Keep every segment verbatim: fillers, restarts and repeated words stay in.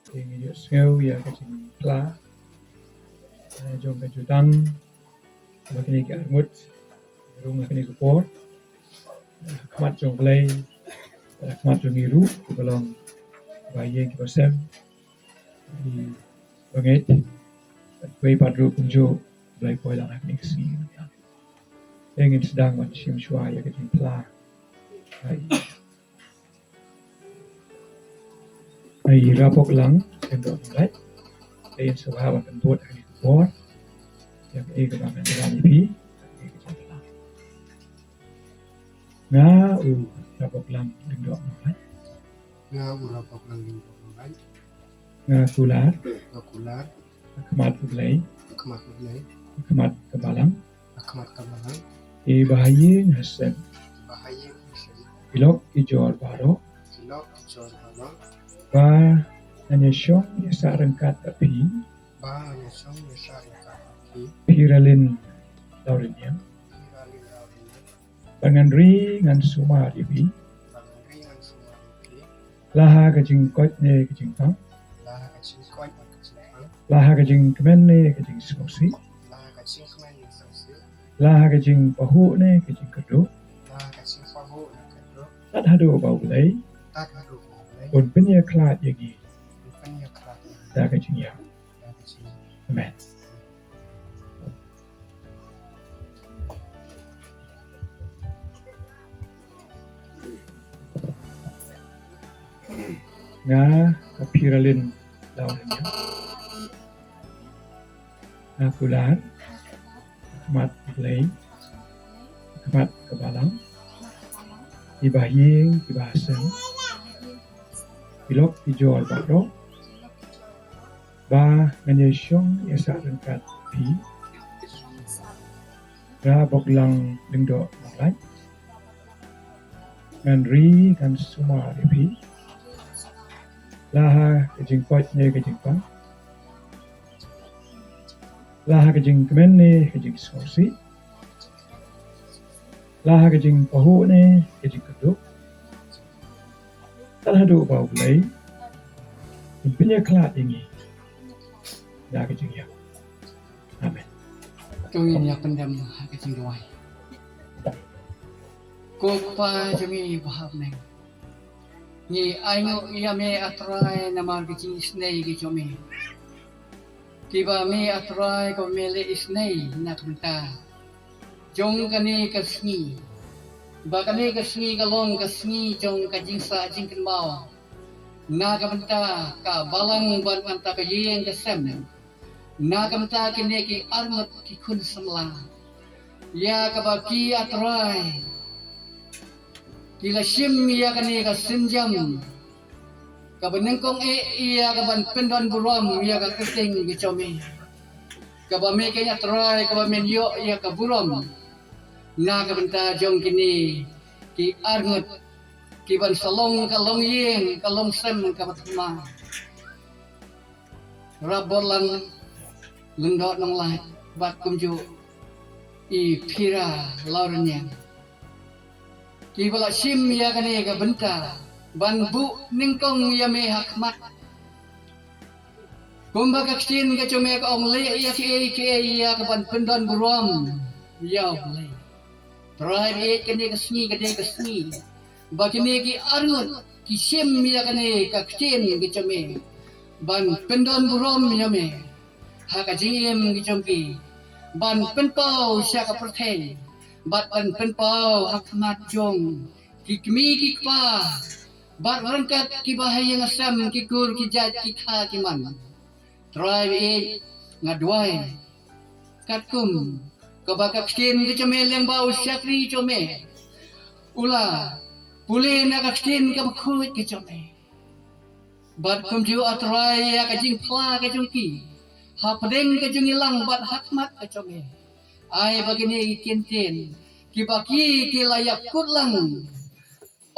Te ngi ïohsngew ïa ka jingphla, eh, jong ka jutang, ba kine ki arngut rung ha kine ki por, eh, khmat jong Blei, eh, khmat jong ngi ruh kiba long ba ïeng kiba sem, ki bangeit, bad kiwei pat ruh kumjuh Blei poi lang ha kine ki sngi. Te ngin sdang ban shim shuwa ïa ka jingphla. Ai. Ai, Rabok Lang, Lyngdoh Nonglait. Te ngin shuwa ban pynbud ha kane ka por ïa kaei kaba ngan ïathuh ïa phi. Nga u Rabok Lang, Lyngdoh Nonglait. Nga u Rabok Lang, Lyngdoh Nonglait. Nga kular. Nga kular. Ha khmat U Blei. Ha khmat U Blei. Ha khmat ka Balang. Ha khmat ka Balang. Kiba ha ïing ha sem. Kiba ha ïing ha sem. Ki lok ki jor baroh. Ki lok ki jor baroh. Ba ngan ïashong ïasah ryngkat bad phi. Ba ngan ïashong ïasah ryngkat bad phi. Phi Ralin Lawriniang. Phi Ralin Lawriniang. Ba ngan ri ngan sumar ïa phi. Ba ngan ri ngan sumar ïa phi. La ha ka jingkoit ne ka jingpang. La ha ka jingkoit ne ka jingpang. La ha ka jingkmen ne ka jingsngewsih. La ha ka jingkmen ne ka jingsngewsih. La ha ka jingpahuh ne ka jingkyrduh. La ha ka jingpahuh ne ka jingkyrduh. Tad haduh ba U Blei. Tad haduh ba U Blei. Un pynïakhlad ïa ngi. Un pynïakhlad ïa ngi. Da ka jingïap. Da ka jingïap. Amen. Nga, ka Phi Ralin Lawriniang. Nga kular ha khmat U Blei, ha khmat ka Balang, kiba ha ïing kiba ha sem, ki lok ki jor baroh, ba ngan ïashong ïasah ryngkat phi. Rabok Lang, Lyngdoh Nonglait. Ngan ri ngan sumar ïa phi. La ha ka jingkoit ne ka jingpang. La ha ka jingkmen ne ka jingsngewsih. La ha ka jingpahuh ne ka jingkyrduh. Tad haduh ba U Blei un pynïakhlad ïa ngi da ka jingïap. Amen. To ngin ïa pyndem ha ka jingduwai. Ko Kpa jong ngi ba ha bneng, ngi ainguh ïa me, A Trai, namar ka jingisynei ka jong me, kiba me, A Trai, ko me la isynei na ka bynta jong kane ka sngi, ba kane ka sngi ka long ka sngi jong ka jingsah jingkynmaw na ka bynta ka Balang bad na ka bynta ka ïing ka sem, na ka bynta kine ki arngut ki khun samla, ïa kaba ki, A Trai, ki la shim ïa kane ka sienjam kaba nyngkong eh ïa kaban pyndonburom ïa ka kyrteng ka jong me, kaba me keiñ, A Trai, kaba men ïoh ïa ka burom na ka bynta jong kine ki arngut, kiban sa long ka longïing ka longsem kaba thymmai. Rabok Lang, Lyngdoh Nonglait, bad kumjuh i Phi Ralin Lawriniang, kiba la shim ïa kane ka bynta ban buh nyngkong ïa me ha khmat. Kumba ka ktien ka jong me ka ong, leh ïa kiei kiei ïa kaban pyndonburom ïa U Blei. Trai, ïa kane ka sngi, kane ka sngi ba kine ki arngut ki shim ïa kane ka ktien ka jong me ban pyndonburom ïa me ha ka jingim ka jong ki, ban pynpaw sha ka pyrthei bad ban pynpaw ha khmat jong ki kmie ki kpa bad ryngkat kiba ha ïing ha sem, ki kur ki jait, ki kha ki man. Trai, nga duwai katkum kaba ka ktien ka jong me lyngba u shakri jong me u la pule na ka ktien kaba khuid ka jong me. Bad kumjuh, A Trai, ïa ka jingphla ka jong ki ha pdeng ka jingïalang bad ha khmat ka jong me. Ai ba kine ki ktien kiba ki, ki la ïakut lang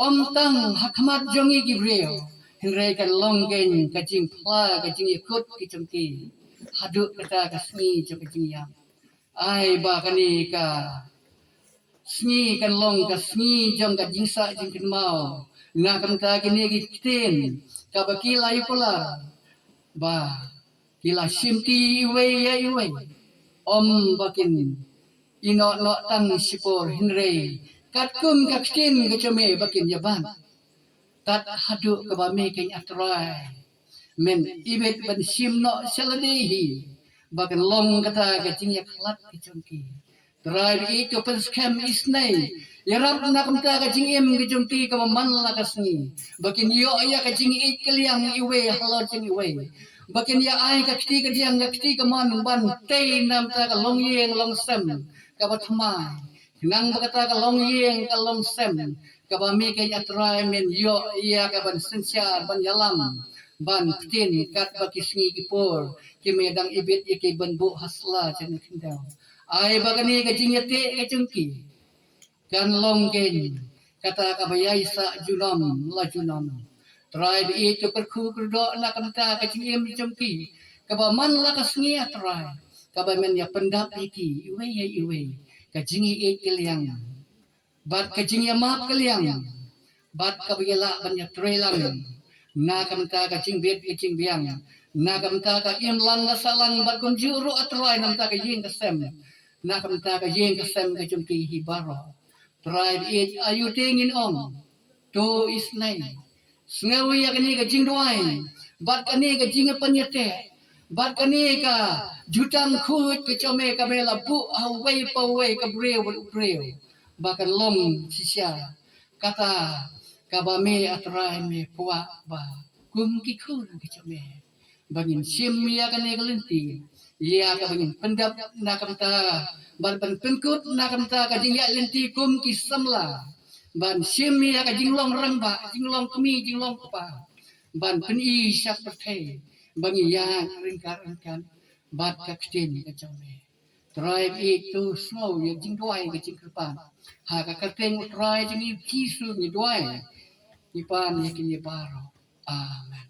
ym tang ha khmat jong ngi ki briew, hynrei kan long keiñ ka jingphla ka jingïakut ka jong ki haduh kata ka sngi jong ka jingïap. Ai ba kane ka sngi kan long ka sngi jong ka jingsah jingkynmaw na ka bynta kine ki ktien kaba ki la ïa kular ba ki la shimti iwei ïa iwei. Ym ba kin ïehnoh noh tang shipor, hynrei katkum ka ktien ka jong me ba kin ïabat. Tad haduh kaba me keiñ A Trai men ibit ban shim noh sha lade hi, ba kan long kata ka jingïakhlad ka jong ki. Trai ba ïeit, to pynskhem isynei ïarap na ka bynta ka jingim ka jong ki kaba man la ka sngi, ba kin ïoh ïa ka jingïeit ka liang iwei halor jong iwei, ba kin ïa ai ka kti ka diang, ka kti ka mon ban tei na ka bynta ka longïing longsem kaba thymmai. Khnang ba kata ka longïing ka longsem kaba me keiñ A Trai men ïoh ïa ka ban synshar, ban ïalam, ban ktien katba ki sngi ki por ki me dang ibit ïa ki ban buh ha sla jong ka khyndew. Ai ba kane ka jingïateh ka jong ki kan long keiñ kata kaba ïaisah junom la junom. Trai ba ïeit, to kyrkhu kyrdoh na ka bynta ka jingim jong ki kaba man la ka sngi, A Trai, kaba men ïa pyndap ïa ki iwei ïa iwei ka jingïeit ka liang bad ka jingïamap ka liang, bad kaba ïa lah ban ïatrei lang na ka bynta ka jingbit ka jingbiang, na ka bynta ka imlang ka sahlang, bad kumjuh ruh, A Trai, na ka bynta ka ïing ka sem, na ka bynta ka ïing ka sem ka jong ki hi baroh. Trai ba ïeit, aiu te ngin ong, to isynei. Sngew ïa kane ka jingduwai bad kane ka jingpynïateh bad kane ka jutang khuid ka jong me kaba me la buh ha uwei pa uwei, ka briew bad u briew, ba kan long shisha kata kaba me, A Trai, me kwah ba kum ki khun ki jong me ba ngin shim ïa kane ka lynti ïa kaba ngin pyndap na ka bynta, ban pynkut na ka bynta ka jingïaid lynti kum ki samla, ban shim ïa ka jinglong rangbah, jinglong kmie, jinglong kpa, ban pyni sha ka pyrthei ba ngi ïaid ryngkat ryngkat bad ka ktien ka jong me. Trai ba ïeit, to sngew ïa ka jingduwai ka jingkyrpad. Ha ka kyrteng U Trai jong ngi Jisu ngi duwai, ngi pan ïa kine baroh. Amen.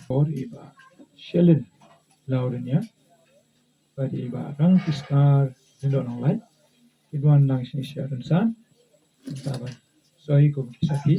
Por i Bah Shelin Lawrenia, bad i Bah Rangkistar Lyngdoh Nonglait, ki wan lang shane sha rynsan, mynta ban soi kum ki sakhi.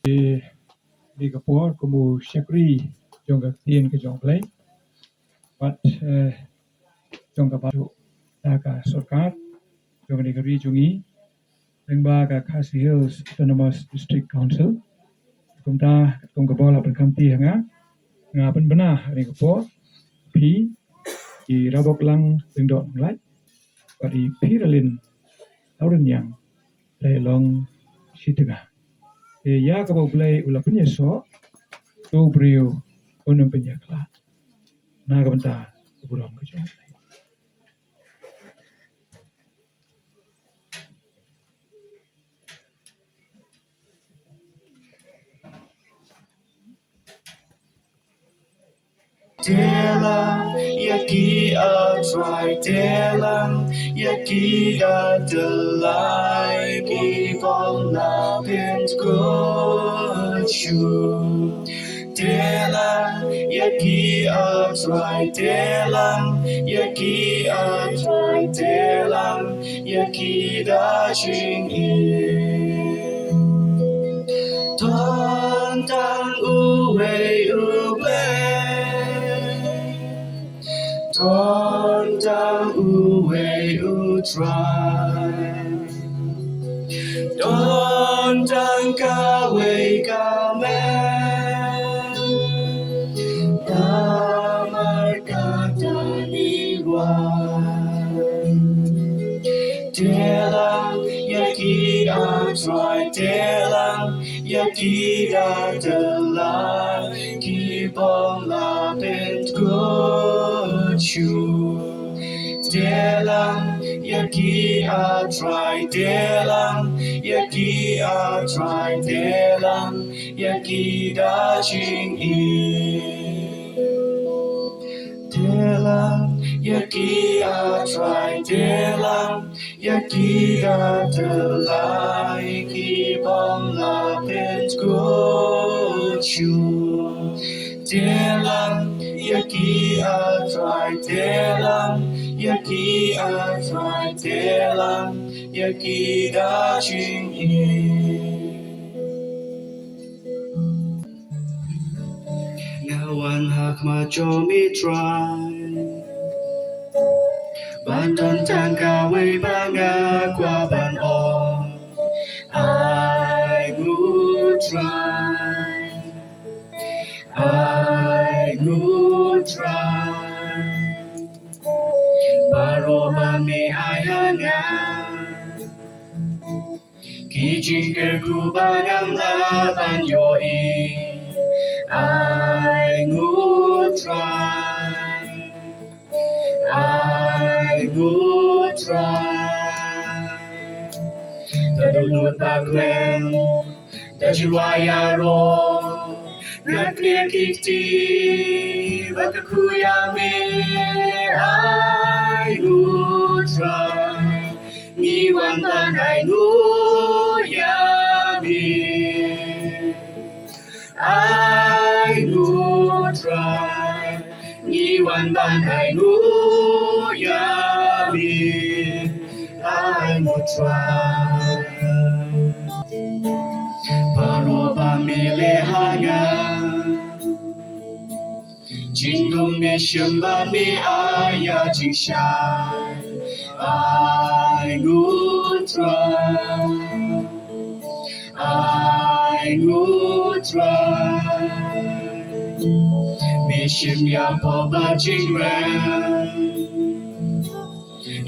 Te, ha kane ka por kum u shakri jong ka ktien ka jong U Blei, bad, eh, jong ka baroh na ka sorkar jong kane ka ri jong ngi, lyngba ka Khasi Hills Autonomous District Council. Kumta, kum ka bor la pynkhamti ha nga, nga pynbna ha kane ka por phi, i Raboklang Lyngdoh Nonglait, bad i Phiralin Lawreniang, Trai Long Shitnga. Te ïa kaba U Blei u la pynïasoh, to u briew un ym pynïakhlad. Na ka bynta ka burom ka jong U Blei. Te lang ïa ki, ah Trai, te lang ïa ki da tyllai ki bym lah pynkut shuh. Te lang ïa ki, ah Trai, te lang ïa ki, ah Trai, te lang ïa ki da jingim. Don tang uwei U Blei, don tang uwei U Trai, don tang kawei ka mei. Namar kata ngi wan. Te lang ïa ki, ah Trai, te lang ïa ki da tyllai ki bym lah pynkut shuh. Te lang ïa ki, ah Trai, te lang ïa ki, ah Trai, te lang ïa ki da jingim. Te lang ïa ki, ah Trai, te lang ïa ki da tyllai ki bym lah pynkut shuh. Te lang ïa ki, ah Trai, te lang ïa ki, ah Trai, te lang ïa ki da jingim. Nga wan ha khmat jong me Trai, ban don tang kawei ba nga kwah ban ong. Ai Ngut Trai, ai Ngut Trai, baroh ba me ai ha nga, ki jingkyrkhu ba ngam lah ban ïohi. Ai Ngut Trai, ai Ngut Trai, da dohnud ba khlem, da jingrwai ïaroh, ngan knieh ki kti ban kyrkhu ïa me. Ai Ngut Trai, ngi wan ban ai nguh ïa me. Ai Ngut Trai, ngi wan ban ai nguh ïa me. Ai Ngut Trai, baroh ba me leh ha nga, jingdum me shim ba me ai ïa jingshai. Ai Ngut Trai, ai Ngut Trai, me shim ïa pop ba jingrem,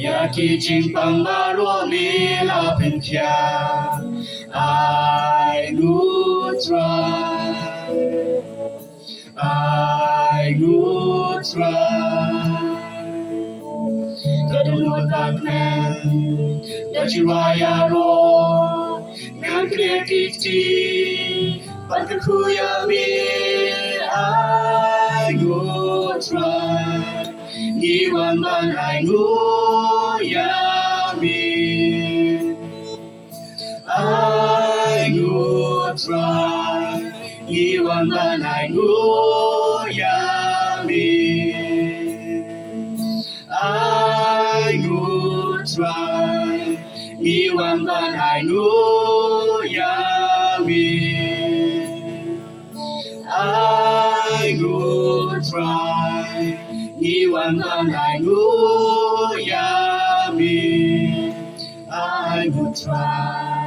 ïa ki jingpang baroh me la pynkhiah. Ai Ngut Trai, ai Ngut Trai, da dohnud ba khlem, da jingrwai ïaroh, ngan knieh ki kti ban kyrkhu ïa me. Ai Ngut Trai, ngi wan ban ai nguh ïa me. Ai Ngut Trai, ngi wan ban ai nguh ïa me. Ai Ngut Trai, ngi wan ban ai nguh ïa me. Ai Ngut Trai, ngi wan ban ai nguh ïa me. Ai Ngut Trai,